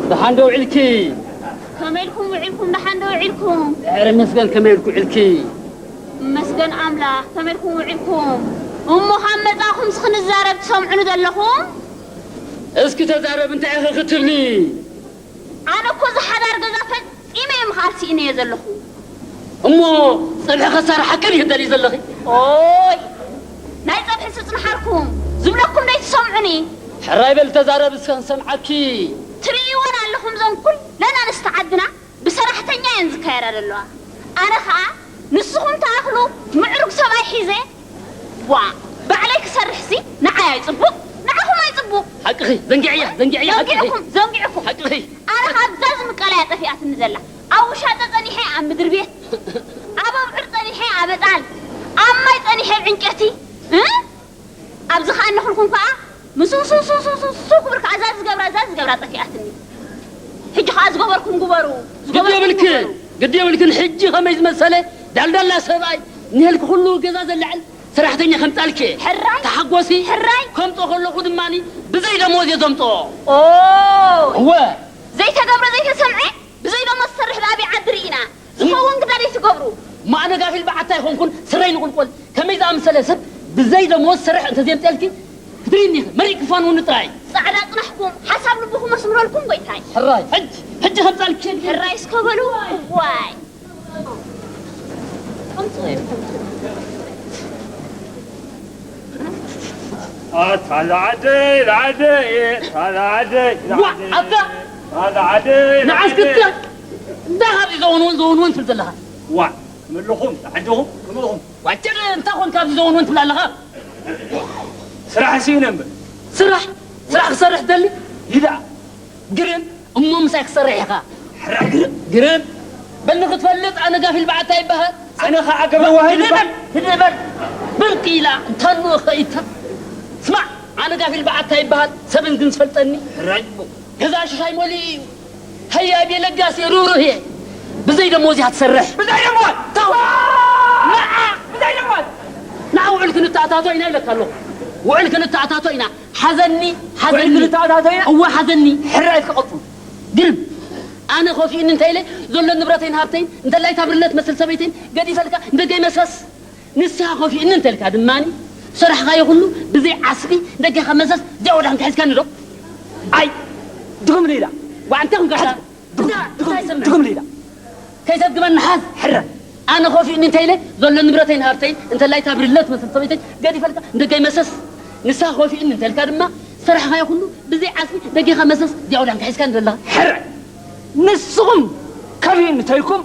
ደሓን ዶ ውዒልኪ? ከመይ ኢልኩም ውዒልኩም? ደሓን ዶ ውዒልኩም? ድሕሪ መስገን ከመይ ኢልኩ ውዒልኪ? መስገን ኣምላኽ፣ ከመይ ኢልኩም ውዒልኩም? እሞ ካብ መጻኹምስ ክንዛረብ ትሰምዑኒ ዘለኹም? እስኪ ተዛረብ፣ እንታይ ኢኺ ክትብሊ? ኣነ እኮ እዚ ሓዳር ገዛ ፈጺመ እየ ምኽኣል ስኢነዮ ዘለኹ። እሞ ጸብሒ ከሳርሓክን እዩ ትደልዪ ዘለኺ? ኦይ፣ ናይ ጸብሒ ስጽንሓልኩም ዝብለኩም ደይትሰምዑኒ? ሕራይ በል ተዛረብ እስከ ክንሰምዓኪ። ትርእይወን ኣለኹም እዞን ኩለን ኣንስቲ ዓድና ብሰራሕተኛ እየን ዝካየዳ ዘለዋ። ኣነ ኸኣ ንስኹም ትኣኽሉ ምዕሩግ ሰብኣይ ሒዘ፣ ዋ፣ ባዕለይ ክሰርሕሲ ንዓይ ኣይጽቡቕ፣ ንዓኹም ኣይጽቡቕ። ሓቅኺ፣ ዘንጊዐያ፣ ዘንጊዐያ፣ ሓቅኺ። ዘንጊዕኩም፣ ዘንጊዕኩም። ሓቅኺ። ኣነ ካብዛ ዝምቀላ እያ ጠፊኣትኒ ዘላ። ኣብ ውሻጠ ጸኒሐ ኣብ ምድሪ ቤት፣ ኣብ ኣብዑር ጸኒሐ ኣብ ኣጣል፣ ኣብ ማይ ጸኒሐ ኣብ ዕንጨቲ፣ እ? ኣብዚ ኸኣ እነኹልኩም ከኣ ምስ ሱሱሱሱሱ ክብር ከኣ እዛ ዝገብራ፣ እዛ ዝገብራ ጠፊኣትኒ። ሕጂ ኸኣ ዝገበርኩም ግበሩ፣ ግዲ ዝገበርኩም የብልክን፣ ግበሩ። ግዲ የብልክን። ሕጂ ኸመይ ዝመሰለ ዳልዳላ ሰብኣይ እኒሀልኪ፣ ኩሉ ገዛ ዘላዕል ሰራሕተኛ ከምጻልኪ። ሕራይ። ተሓጎሲ። ሕራይ። ከምጾ ከለኹ ድማኒ ብዘይ ደሞዝ እየ ዘምጾ። ኦ። እወ። ዘይተገብረ ዘይተሰምዐ ብዘይ ደሞዝ ዝሰርሕ ብኣበይ ዓዲ ርኢና? ዝኸውን ግዳ ዘይትገብሩ። ማእነ ጋፊል በዓታ ኣይኮንኩን፣ ስረይ ንቑልቁል። ከመይ ዝኣመሰለ ሰብ ብዘይ ደሞዝ ዝሰርሕ እንተዘየምጽኤልኪ ክትርእይኒ ኢኺ። መሪቕ ክፋን እውን ጥራይ። ጻዕዳ ጽናሕኩም፣ ሓሳብ ልብኹም ኣስምረልኩም ጎይታይ። ሕራይ፣ ሕጂ፣ ሕጂ ከምጻልኪ። ሕራይ እስከ በሉ። እዋይ። ኣታ ለዓደይ፣ ለዓደይ፣ ኣታ ለዓደይ፣ ዋ፣ ለዓደይ፣ ኣታ! ኣታ ለዓደይ፣ ንዓስ ለዓደይ። ክልተ እንታይ ካብዚ ዘውንውን፣ ዘውንውን ትብል ዘለኻ? ዋ፣ ክምልኹም፣ ዓድኹም፣ ክምልኹም። ዋጭር፣ እንታይ ኾንካ ኣብዚ ዘውንውን ትብል ኣለኻ? ስራሕ ስኢነ እምበር። ስራሕ? ስራሕ ክሰርሕ ትደሊ? ይዳ። ግርም፣ እሞ ምሳይ ክሰርሕ ኢኻ? ሕራይ ግርም። ግርም። በል ንኽትፈልጥ ኣነ ጋፊል በዓታ ይበሃል። ኣነ ኸዓ ገብረ ዋህድ ህድእ ይበሃል። በል፣ ህድእ በል። ብርቅ ኢላ እንታኑ ኸኢታ። ስማዕ፣ ኣነ ጋፊል በዓታ ይበሃል። ሰብን ግን ዝፈልጠኒ። ሕራይ እሞ። ገዛ ሽሻይ መሊኡ እዩ። ሃያቤ ለጋስ እየ፣ ርህሩህ እየ። ብዘይ ደሞዝ እያ ትሰርሕ። ብዘይ ደሞዝ? ተው። ዋ! ንዓ! ብዘይ ደሞዝ? ንዓ ውዕል ክንተኣታቶ ኢና ኢለካ ኣለኹ። ውዕል ክንተኣታቶ ኢና። ሓዘኒ፣ ሓዘኒ። ውዕል ክንተኣታቶ ኢና? እወ፣ ሓዘኒ። ሕራይ እስከ ቀጽሉ። ግርም። ኣነ ኸፊኡኒ እንተ ኢለ ዘሎ ንብረተይን ሃብተይን፣ እንተላይ እታ ብርለ ትመስል ሰበይተይን ገዲፈልካ ንደገይ መሰስ። ንስኻ ኸፊኡኒ እንተ ኢልካ ድማኒ፣ ዝሰራሕኻዮ ኩሉ ብዘይ ዓስቢ ደገኻ መሰስ፣ እዚኣ ወዳንካ ሒዝካኒ ዶ? ኣይ፣ ድኽም ኢላ። ዋዕ፣ እንታይ ኹንካ? ሓዝ፣ ድኽም፣ እንታይ፣ ድኽም፣ እንታይ ሰምዕ? ድኽም ኢላ። ከይሰግመኒ ሓዝ። ሕረ። ኣነ ኸፊኡኒ እንተ ኢለ፣ ዘሎ ንብረተይን ሃብተይን፣ እንተላይ እታ ብርለ ትመስል ሰበይተይ ገዲፈልካ ንደገይ መሰስ። ንስኻ ኸፊኡኒ እንተ ኢልካ ድማ፣ ዝሰራሕኻዮ ኩሉ ብዘይ ዓስቢ ደገኻ መሰስ፣ እዚኣ ወዳንካ ሒዝካኒ ዘለኻ። ሕረ። ንስኹም ከፊኡኒ ተይልኩም፣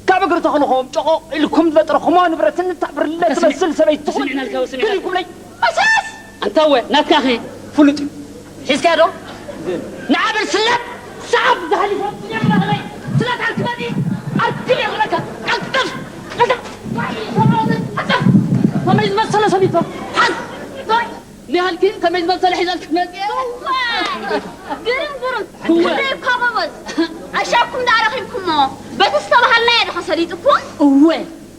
ካብ እግሪ ተኽልኹም ጨቖቕ ኢልኩም ዘጥረኹሞ ንብረትን እታ ብርለ እታ ስሚዕ-፣ ትመስል ሰበይትኹም ስሚዕና ልካ ወስሚዕና። ክልኩምለይ መሰስ! ኣንታ ወ፣ ናትካ ኸ ፍሉጥ እዩ። ሒዝካዮ ዶ? ንዓ በል ስለት! ሰዓብ ዝሃሊፎ ዱንያ መላኸለይ! ስለት ኣርክበኒ! ኣርክብ እየ ክብለካ! ቀልጥፍ! ቀልጥፍ! ቀልጥፍ! ከመይ ዝመሰለ ሰሊቶ! ሓዝ! ዶይ! ኒሃልኪ ከመይ ዝመሰለ ሒዘልኪ መጽየ? እዋይ! ግርም፣ ግርም! እወ። ክንደይ እኳ ጎበዝ! ኣሻብኩም ደኣ ረኺብኩሞ! በቲ ዝተባሃልናዮ ዶ ከሰሊጥኩም? እወ።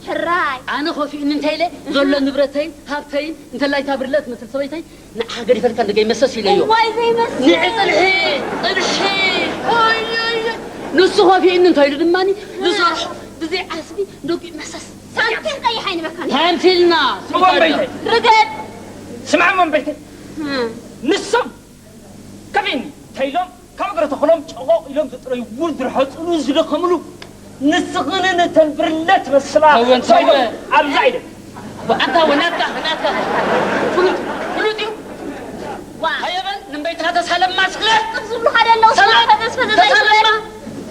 ሕራይ! ኣነ ኸፊኡኒ እንተ ኢለ፣ ዘሎ ንብረተይን ሃብተይን፣ እንተላይ እታ ብርለ ትመስል ሰበይተይ፣ ንዓ ገዲፈልካ ንደገይ መሰስ ኢለዮ። እዋይ ዘይመስል! ንዒ ጽንሒ! ጽንሒ! ኦይ፣ ኦይ፣ ኦይ! ንሱ ኸፊኡኒ እንተ ኢሉ ድማኒ፣ ዝሰርሖ ብዘይ ዓስቢ ንደጊኡ መሰስ! ሳንቲም ቀይሕ ኣይንበካን። ሳንቲልና! እሞ እምበይተይ! ርገጥ! ስምዓ እሞ እምበይተይ! እም። ንሶም ከፊኡኒ እንተ ኢሎም፣ ካብ እግሪ ተኽሎም ጨቖቕ ኢሎም ዝጥረይሉ፣ ዝረሐጹሉ፣ ዝደኸምሉ፣ ንስኽን ነተን ብርለ ትመስላ ተወን፣ ተወን። ሰብኣይ ኣብዛ ኢለን። ኣንታ ወ፣ ናትካ፣ ናትካ። ፍሉጥ፣ ፍሉጥ እዩ። ዋ። ሃየ በል፣ ንእምበይትኻ ተሳለማ ስለ። ዝብሉኻ ደለዉ፣ ሰላም። ፈዘዝ፣ ፈዘዝ ተሳለማ፣ ኣይትበል።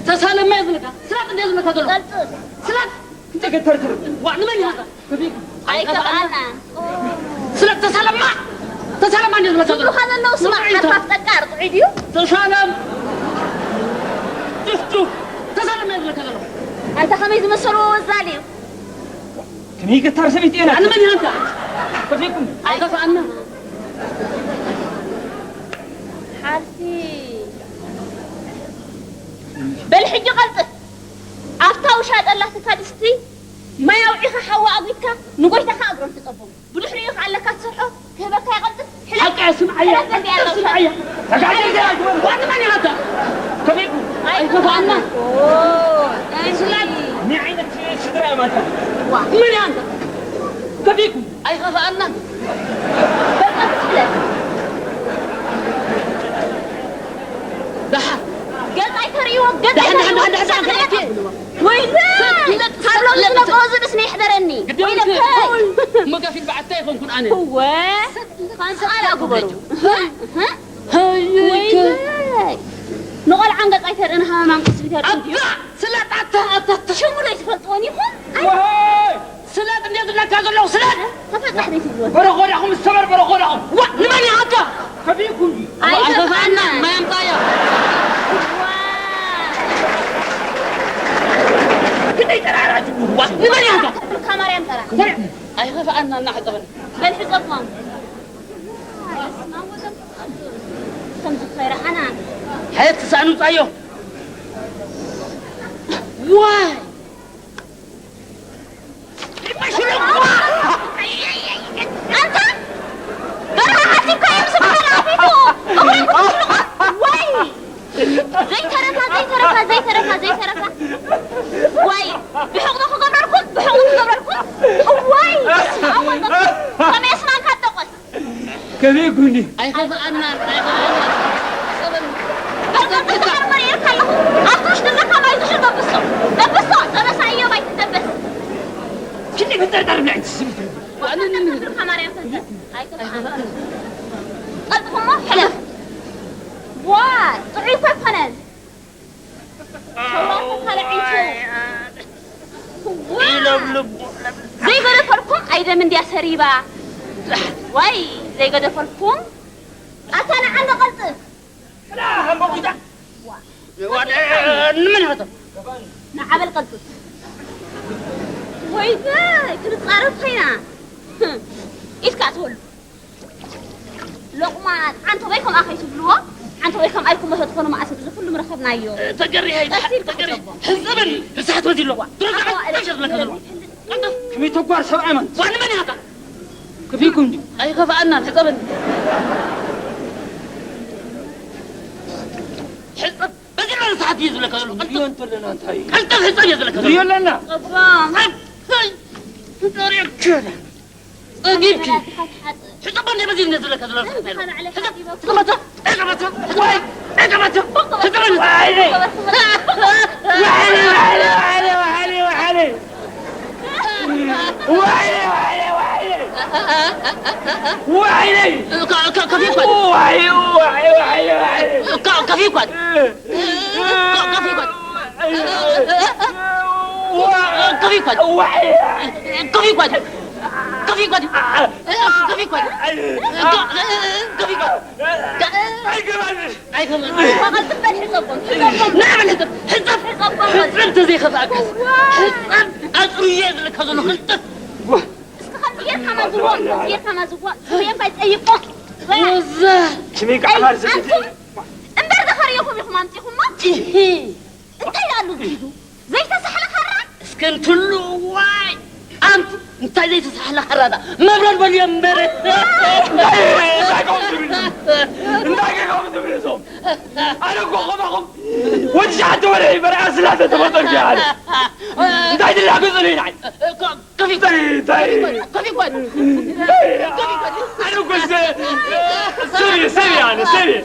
ተሳለማ እየ ዝብለካ። ስላት እንደ ዝብለካ ዘሎ። ቀጽል። ስላት። እንታይ ከተርትር? ዋ፣ ንመን ኢኻ? ኣይከፍኣና። ስለ ተሳለማ፣ ተሳለማ እንዴ ዝመሰለ? ዝብሉኻ ዘለዉ ስማዕ፣ ንመን ኢኻ? ሓርፋፍ ጠቃር ጥዑይ ድዩ? ተሳለም። ዱፍ፣ ዱፍ። ተሳለማ እየ ዝብለካ ዘለኹ። ኣንታ ከመይ ዝመሰሉ ወዛል እዩ። ከመይ ገታር ሰበይቲ እያ ናት? ንመን ኢኻ ኣንታ? ከፊኩም። ኣይከፍኣና። ሓርቲ። በል ሕጂ ቀልጥፍ። ኣብታ ውሻጠ ኣላትካ ድስቲ ማይ ኣውዒኻ ሓዊ ኣጒድካ ንጎይታኻ እግሮም ሕጸቦም። ብድሕሪኡ ከኣ ኣለካ ትሰርሖ ክህበካ ይቐልጥፍ። ሕለፍ። ሓቃ ስምዓያ፣ ሕለፍ ዘንቢያ ሓቃ ኣለካ። ስምዓያ። ተጋደል ገና ኣይትበል። ዋኒ መን ደሓን፣ ደሓን፣ ደሓን፣ ደሓን፣ ደሓን፣ ደሓን። ወይለ! ካብ ሎሚ ዝነቀወ ዝብስ ነይሕደረኒ። ግዲ የብልክን። ወይለከይ! እሞ ጋፊል በዓታ ኣይኮንኩን ኣነ። እወ! ኣግበሩ። ሃይ! ወይለይ! ንቆልዓ ገጽ ኣይተርእን ሃማም ቅስቢት ኣርኪ ድዩ? ኣታ! ስላጥ ኣታ፣ ኣታ፣ ኣታ! ሽሙ ዘይትፈልጥዎን ኢኹም? ኣይ! ወሃይ! ስላጥ እንድየ ዝብለካ ዘለኹ፣ ስላጥ! ተፈታሕ ዘይትብልዎ። በረኾዳኹም ዝሰበር በረኾዳኹም። ዋ፣ ንመን ይሃካ? ከፊእኩም ድዩ? ኣይከፍኣና። ኣይከፍኣና፣ ማይ ኣምጻያ። ዋ። ክንደይ ጠራራ ትብሉ? ዋ፣ ንመን ይሃካ? ብካ ማርያም ጠራ። ሰሪ፣ ኣይኸፍኣና፣ እናሕጸበና። በል ሕጸብዎም። በስመ ኣብ ወወልድ ወመንፈስ ቅዱስ። ከም ዝኸይረ ሓና። ሓየት ክሳዕ ንውጻዮ። ዋይ። ኣንታ በረኻ ዓሲብካዮም ስብሓን ኣፊቱ እግሮም ክትሽልቖ ወይ ዘይተረፋ ዘይተረፋ ዘይተረፋ ዘይተረፋ ወይ ብሕቑዶ ክገብረልኩም ብሕቑዶ ክገብረልኩም ወይ ኣወል ከመይ ኣስናንካ ደቆስ ከመይ ጉኒ? ኣይኸፍኣናን፣ ኣይኸፍኣናን። በቃ፣ በቃ፣ በቃ፣ ይርካ ኣለኹ። ኣብቲ ውሽጢ ዘለካ ማይ ዝሕል ደብሶ። ደብሶ፣ ጠበሳ እዮ ማይ ትደበስ። ክንደይ ክትጠርጠር ብላዕቲ ስም ትብል? ዋንን ምን? ብርካ ማርያም ተንተ። ኣይከፍኣን። ቀልጥፍ እሞ ሕለፍ። ዋ፣ ጥዑይ እኮ ኣይኮነን። ሰውራቱ ካልዕ ዒንቱ። ዋ! ኢሎም ልቡ ዘይገደፈልኩም ኣይደም እንድያ ሰሪባ። ዋይ፣ ዘይገደፈልኩም። ኣታ ንዓ ንቐልጥፍ። ላ፣ ሃምቦ ጒዳ። ዋ። ዋ፣ እ፣ እ፣ ንመን ይፈቶም? ንዓ በል ቀልጥፍ። ወይዘ፣ ክንጻረፍ ኮይና። ኢድካ ትበሉ። ሎቕማጽ፣ ዓንተቦይ ከምኣ ከይትብልዎ፣ ዓንተቦይ ከምኣ ኢልኩሞ ተትኾኑ መኣስ እዚ ኩሉ ምረኸብናዮ። ተገሪ፣ ቀስ ኢልካ ተገሪ። ሕጸቦ። ሕጸበኒ፣ ርስሓት በዚ ኣለዋ። ድሮ ኣዋ፣ ዘዓት እለ-፣ ተሸርለካ ዘለዋ። ቀልጥፍ። ከመይ ተጓር ሰብኣይ ማለት? ዋ፣ ንመን ኢኻ? ከፊእኩም ድዩ? ኣይኸፍኣናን፣ ሕጸበኒ። ሕጸብ፣ በዚ ኣለዋ ርስሓት እዩ ዝብለካ ዘሎ። ቀልጥፍ። ንሪኦ እንተለና እንታይ እዩ? ቀልጥፍ፣ ሕጸብ እዩ ዝብለካ ዘሎ። ንሪኦ ኣለና። ጸባም። ሕጸብ፣ ሄይ፣ ንሪኦ ከለ። ጸጊብኪ። ሕጽብ እንደ በዚህ እንደዚህ ለካ ዝለካ። ሕጽብ፣ ሕጽብ፣ ሕጽብ፣ ሕጽብ፣ ሕጽብ፣ ሕጽብ። ወይኔ፣ ወይኔ፣ ወይኔ፣ ወይኔ። ወይኔ፣ ወይኔ፣ ወይኔ። ወይኔ። ከ-፣ ከ-፣ ከፊ እኮ። ወይኔ፣ ወይኔ፣ ወይኔ፣ ወይኔ። ከ-፣ ከፊ እኮ። ከፊ ጓድ። ከፊ ጓድ። ከፊ ጓድ። ከፊ ጓድ። ከፊ ጓድ። ከፊ ጓድ። ከፊ ጓድ። ኣይገባን። ኣይገባን። ንዓ በል ሕጸብ። ሕጸብ። ሕጸብ ተዘይኸፍኣካስ። ሕጸብ ኣጽርየ ዝብለካ ዘሎ ቅልጥፍ። እስቲ ከምዚ ጌርካ ማዝዎ፣ ከምዚ ጌርካ ማዝዎ። ስርየም ባይ ጠይቆ። ወዛ። ሽሚ ከዓማር ዝግዲ። ኣንቱም እምበር ዘኸርየኹም ኢኹም ኣምጺኹሞ። ኢሂ። እንታይ ደኣ ኣሎ ዝሒዙ? ዘይተሳሕለ ኸራ? እስከ እንትሉ ዋይ! ኣንቱ እንታይ ዘይተሳሕለ ኸራ ደኣ? መብረር በልዮ እምበር። እንታይ፣ እንታይ ከምኡ ትብሉ? እንታይ ከምኡ ትብሉ እዞም? ኣነ እኮ ከማኹም ወዲ ሸሓተ ወርሒ በርኣ ስላተ ተፈጠርኩ እየ ኣነ። እንታይ ትላገጹ ንዓይ? ከፊት። እንታይ፣ እንታይ? ከፊት ጓል። እንታይ? ከፊት ጓል። ኣነ እኮ ስ-፣ ሰብ እየ፣ ሰብ እየ ኣነ፣ ሰብ እየ።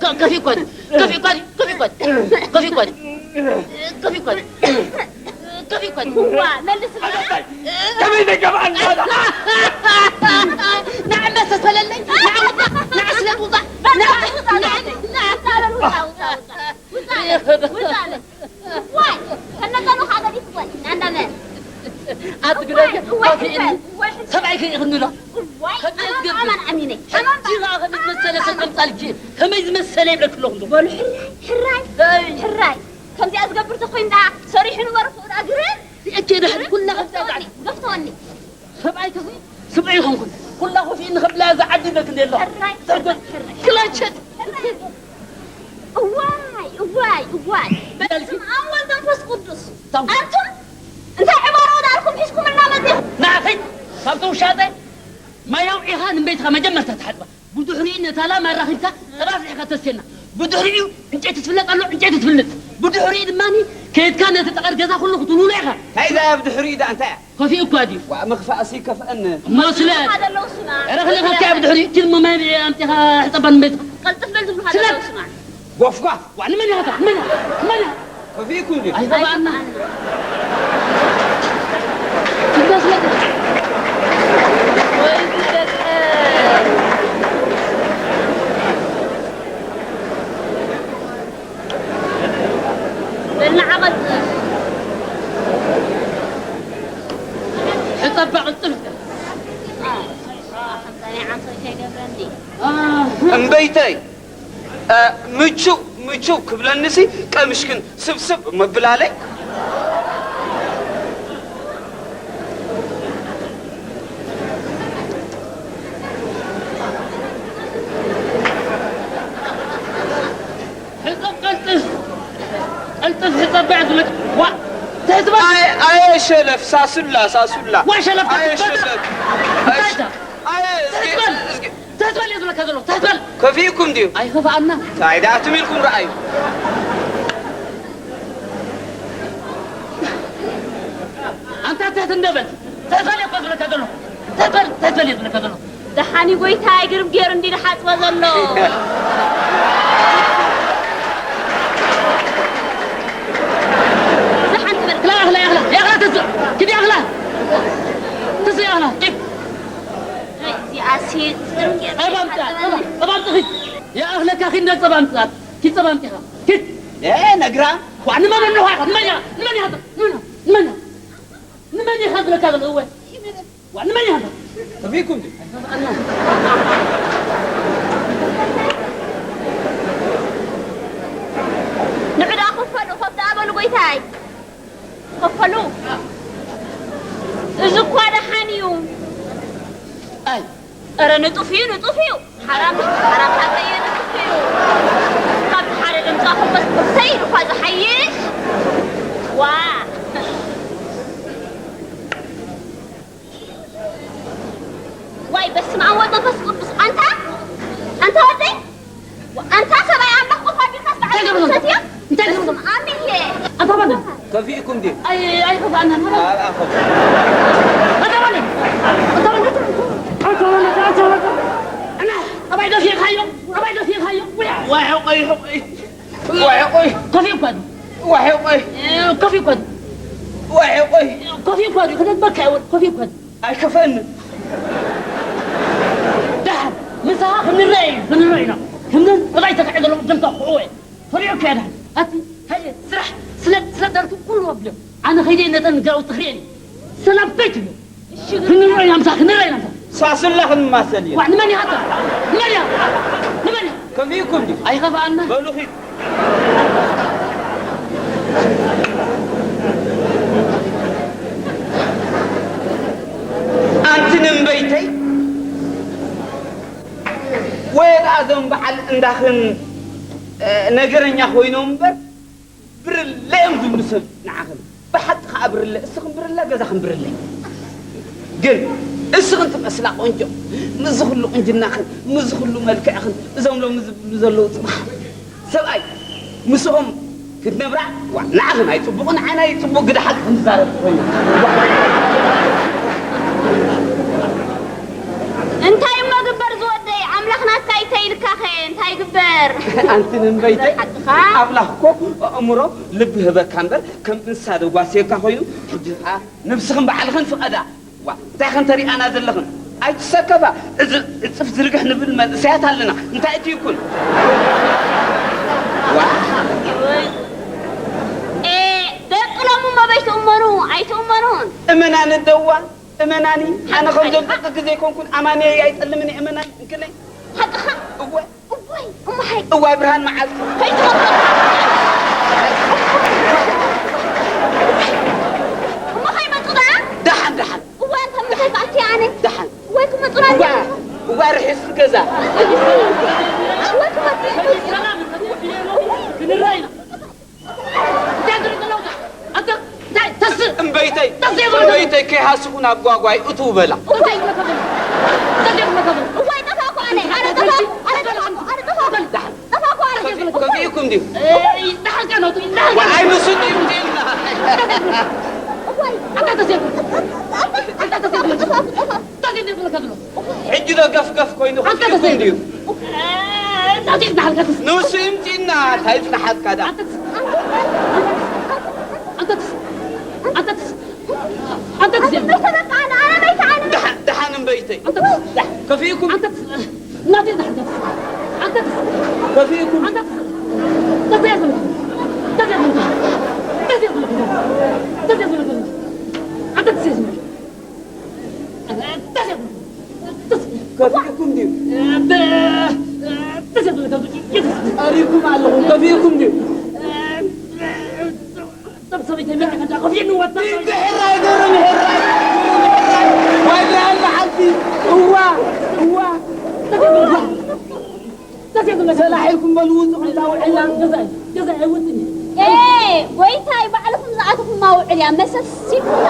ከ-፣ ከፊት ጓል። ከፊት ጓል። ከፊት ጓል። ከፊት ጓል። ከፊት ጓል። ከፊት ጓል። ዋ፣ መልስ። ኣታ እንታይ? ከመይ ዘይገባኣኒ ኣታ? ንዓ መሰሰለለይ። ንዓ ውፃእ። ንዓ ስለ ትውፃእ። ንዓ፣ ንዓ፣ ንዓ። ውፃእ፣ ውፃእ፣ ውፃእ፣ ውፃእ። ውፃእ፣ ውፃእ። ዋይ፣ ከነቀኑ ከዓ ገዲፍወን፣ ናንዳመ። ኣቲ ግደፊ፣ እዋይ፣ ኮፊ ኢልኒ። እዋይ፣ እዋይ። ሰብኣይ ከይኽንሎ። እዋይ፣ ከመይ ኣማን፣ ዝገብር? ኣማን ኣሚነይ። ኣማን ሕጂ ኸዓ ከመይ ዝመሰለ ሰብ ከምፃልኪ፣ ከመይ ዝመሰለ ይብለኪ ኣለኹ። በሉ፣ ሕራይ፣ ሕራይ፣ ኣይ። ሕራይ። ከምዚኣ ዝገብር ተኾይኑ ደኣ፣ ሰሪሑ ንበሩ፣ ፍቕዳ ግርም። እቼ ደሕን፣ ኩላ ከምዚኣ ገፍተወኒ፣ ዛዕባ። ገፍተወኒ። ሰብኣይ ክሲ ስብዒ ይኹንኩን። ኩላ ኮፊ ንኸብላ እዛ ዓዲ በክ እንደ ኣለኹ። ሕራይ፣ ተርጎም ሕራይ። ክላቸት። እዋይ፣ እዋይ፣ እዋይ። በስመ ኣብ ወልድ መንፈስ ቅዱስ። ታው። ኣንቱም እንታይ ዕባሮ ዳርኩም ሒዝኩምልና መጺኹም? ንዓኺ ካብቲ ውሻጠ ማይ ኣውዒኻ ንቤትኻ መጀመርታ ትሓጽባ። ብድሕሪኡ ነታ ላም ኣራኺብካ ጸባ ኣፍሊሕካ ተስቴና። ብድሕሪኡ ዕንጨይቲ ትፍለጥ ኣሎ፣ ዕንጨይቲ ትፍለጥ። ብድሕሪኡ ድማ ከይድካ ነቲ ጠቐር ገዛ ኩሉ ክትውልውሎ ኢኻ። እንታይ እዛ ብድሕሪኡ ደኣ እንታይ እያ? ከፊኡ እኳ ድዩ? ዋ፣ ምኽፋእሲ ከፍአን። እሞ ስለ ሓደለው ስማ። ኧረ ክልእኸካ ብድሕሪኡ፣ እቲ ድማ ማይ ኣምጺኻ ሕጸባ ንቤትኻ። ቀልጥፍ በል ዝብሉኻ ስለ ዘለዉ ስማ። ጎፍጓፍ። ዋ፣ ንመን ኢኻ? ንመን ኢኻ? ንመን ኢኻ? ከፊእኩም ድዩ? ኣይኸፍኣና። በላዓ ቀጽል። ሕጸባ ቅልጥፍ። ከምዛ ናይ ዓንሶ ከይገብረኒ። እምበይተይ፣ እ፣ ምቹእ ምቹእ ክብለኒሲ ቀምሽክን ስብስብ ምብላለይ። ሕጸብ ቀልጥፍ። ቀልጥፍ ሕጸብ በያ ዝመጽ። ዋ! ትሕት በል። ኣየ፣ ኣየ ሸለፍ፣ ሳሱላ፣ ሳሱላ። ዋ ሸለፍ፣ ኣየ ትሕት በል። ሸለፍ። ኣየ ሸ-፣ ኣየ፣ እስኪ፣ ትሕት በል። እስኪ። ትሕት በል እየ ዝብለካ ዘለኹ፣ ትሕት በል። ከፊእኩም ድዩ? ኣይኸፍኣና። ታይ ደኣ ትም ኢልኩም ረኣዩ። ኣንታ ትሕት እንደ በል። ትሕት በል እየ እኮ ዝብለካ ዘለኹ። ትሕት በል፣ ትሕት በል እየ ዝብለካ ዘለኹ። ደሓን እዩ ጎይታይ፣ ግርም ገይሩ እንዲ ዝሓጽቦ ዘሎ። ደሓን ትበል። ክላ፣ ክላ፣ ክላ፣ ያኽላ ትዝ-፣ ክዲ ያኽላ። ትዝ ያኽላ። ኪድ። እዚኣሲ ግርም ገይሩ ጸባ ኣምጽኣ፣ ጸባ፣ ጸባ ኣምጽእ ኪድ። ይኣኽለካ ኪድ እንደ ጸባ ኣምጽኣ። ኪድ ጸባ ኣምጽኻ። ኪድ። ኤ፣ ነግራም። ዋ፣ ንመን ኣለኻ? ንመን እያ? ንመን እያ? ንመን እያ? ንመን እያ? ንመን ኢኻ ዝብለካ ዘሎ? እወ። ዋ፣ ንመን ኢኻ? ከፊእኩም ድዩ? ንዑ ደኣ ክፈሉ፣ ኮፍ ደኣ በሉ ጎይታይ። ክፈሉ። እዚ እኳ ደሓን እዩ። ኣይ። ኧረ ንጡፍ እዩ፣ ንጡፍ እዩ። ሓራም፣ ሓራም ሓቀየ ንጡፍ እዩ። ካብ ሓደ ድምፃ ክበስ ብርሰይ ኢሉ እኳ ዝሓይሽ። ዋ። ዋይ በስመ ኣብ ወመንፈስ ቅዱስ። ኣንታ፣ ኣንታ ወደይ፣ ኣንታ ሰብኣይ ኣምላኽ ኮፍ ኣቢልካ እንታይ ገበርኩ? ሰትዮ። እንታይ ገበርኩ? በስመ ኣብ እየ። ኣንታ ወደይ። ከፊእኩም ድዩ? ኣይ፣ ኣይኸፍኣናን። ኣታ ወደይ። ኣታ ወደይ። ኣታ ወደይ። ኣታ ወደይ። ኣታ ወደይ። ኣና፣ ኣባይ ደፊእካዮ? ኣባይ ደፊእካዮ? ውያ። ዋይ፣ ቆይ፣ ቆይ። ዋይ፣ ቆይ። ከፊእኳ ድዩ? ዋይ፣ ቆይ። ከፊእኳ ድዩ? ዋይ፣ ቆይ። ከፊእኳ ድዩ? ክደግመካ እየ፣ ከፊእኳ ድዩ? ኣይከፍአንን። ደሓን ምሳኻ ክንረአ እዩ፣ ክንረአ ኢና። ከምዘን እባይ ተካዒ ዘለኹም ደምታ ክዕወ። ፈሪዑ ክያ ደሓን። ኣቲ፣ ሃየ፣ ስራሕ፣ ስለ፣ ስለ ደርቱ ኩሉ ኣብልዮ። ኣነ ኸይደ ነተን ግራውቲ ክርእየን። ሰላም በይት እዩ። ክንረአ ኢና ምሳኻ፣ ክንረአ ኢና ምሳኻ። ሳስላ ክንማሰል እዩ። ዋ፣ ንመን ኢኻ ኣታ? ንመን ኢኻ? ንመን ኢኻ? ከፊእኩም ድዩ? ኣይኸፍኣና። በሉ ኺድ። ኣንቲ ንእምበይተይ፣ ወይ ደኣ እዞም በዓል እንዳኽን፣ እ፣ ነገረኛ ኮይኖም እምበር፣ ብርለ እዮም ዝብሉ ሰብ ንዓኽን። ብሓቂ ኸዓ ብርለ፣ እስኽን ብርለ፣ ገዛኽን ብርለ። ግን እስኽን ትመስላ ቆንጆ፣ ምስዚ ኹሉ ቁንጅናኽን፣ ምስዚ ኹሉ መልክዕኽን፣ እዞም ሎሚ ዝብሉ ዘለዉ ጽባሕ ሰብኣይ ምስኦም ክትነብራ፣ ዋ፣ ንዓኽን ኣይጽቡቕ፣ ንዓና እዩ ጽቡቕ፣ ግዳ ሓቂ ክንዛረብ ኮይኑ። ዋ። እንታይ እሞ ግበር ዝወደይ፣ ኣምላኽ ናትካ ይተይልካኸ፣ እንታይ ግበር? ኣንቲ ንእምበይተይ፣ ሓቅኻ። ኣምላኽ እኮ ኣእምሮ ልቢ ህበካ እምበር፣ ከም እንስሳ ደጓስየካ ኮይኑ፣ ሕጂ ኸዓ ነብስኽን ባዕልኽን ፍቐዳ። ዋ፣ እንታይ ኸን ተሪኣና ዘለኽን? ኣይትሰከፋ፣ እዚ ዕጽፍ ዝርግሕ ንብል መንእሰያት ኣለና። እንታይ እቲ ይኩን? ዋ። ኤ፣ ደቂ ሎሚ እሞ በይትእመኑ፣ ኣይትእመኑን። እመናኒ ደዋ፣ እመናኒ። ኣነ ከምዞም ደቂ ግዜ ኣይኮንኩን፣ ኣማንየ ኣይጠልምን እየ፣ እመናኒ። እንክለይ። ሓቅኻ። እወ። እዋይ፣ እሞ ሓይ። እዋይ፣ ብርሃን መዓልቲ። ከይትመጡ። እሞ ከይመጡ ደኣ? ደሓን፣ ደሓን። እዋይ፣ እንተ ምንታይ ከኣቲ ኣነ? ደሓን። እዋይ፣ ክመጹና እዋይ፣ እንዲያ። እዋይ፣ ርሒስ ገዛ። እዋይ፣ ክመጹ። እዋይ። እንታይ ትርኢ ዘለኻ? ኣታ፣ እንታይ ተስእ? እምበይተይ፣ ተስእ ይበል። እምበይተይ፣ ከይሃስኹ ናብ ጓጓይ እትው በላ። እንታይ ይብለካ ዘሎ? እንታይ ይብለካ ዘሎ? እዋይ፣ ጠፋእኩ ኣነ። ኣነ ጠፋእኩ፣ ኣነ ጠፋእኩ፣ ኣነ ጠፋእኩ። ጠፋእኩ ኣነ። ከፊእኩም ድዩ? እይ፣ ደሓን ከ ነው፣ ደሓን ከ ነው። ወዓይ፣ ንሱ ድዩ ምድና? እዋይ። ኣታ ተስእ ይበል። ኣታ ተስእ ይበል። ጠፋእኩ፣ ጠፋእኩ። እንታይ ይብለካ ዘሎ? ሕጂ ዶ ገፍገፍ ኮይኑ ኣንተ ከፊእኩም ተዘይ- ድዩ? እ፣ እንታይ ይጽናሓልካ ተስ-? ንሱ ይምጺእና፣ እንታይ ይጽናሓልካ ደኣ? ኣንተ ተስ-፣ ኣንተ ተስ-፣ ከፊእኩም። ከፊእኩም። ከፊእኩም ድዩ? ቀሪብኩም ኣለኹም። ከፊእኩም ድዩ? እንድሕር ኣይገርም፣ ሕራይ፣ ሕራይ። ዋይ፣ ደሃና ሓንቲ። እዋ፣ እዋ። ሰላሕ ኢልኩም በሉ፣ ውጹ፣ ክልተ ውዕላ። ገዛ፣ ገዛ ኣይወጽን እየ። ኤ፣ ጎይታይ፣ ባዕልኹም ዝኣተኹማ ውዕል እያ፣ መሰስ ኢልኩም።